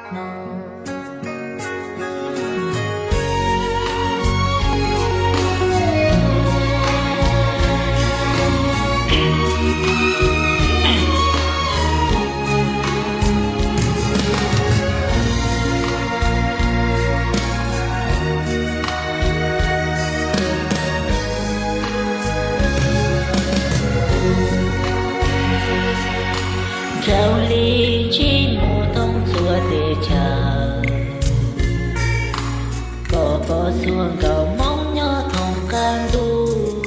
Raug li ntsib mus thoob txhua teb chaws, kom pom txhua nkauj Hmoob nyob thoob qab ntuj.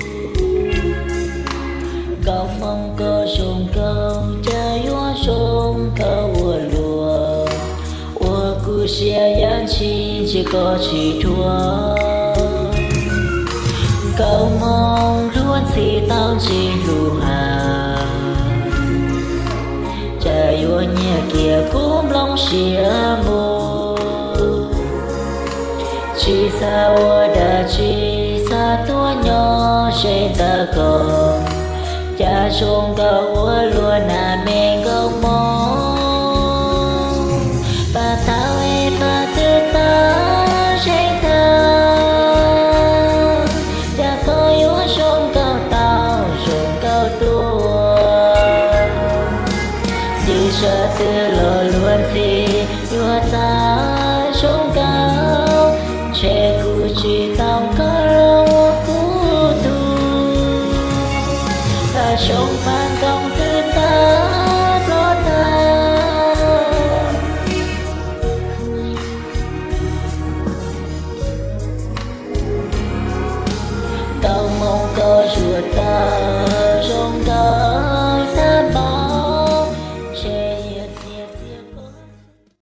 Nkauj Hmoob koj zoo nkauj, cas yuav zoo nkauj ua luaj, ua kuv siab yam ntshis ntshe koj tsis dhuav. Nkauj Hmoob luag ntxhi tau ntsib lub hab, cas yuav nyiam kiag kuv nplooj siab mus. Tsis xav ua dab tsi, xav tuaj nyob ze ntawm koj, cas zoo nkauj ua luaj na me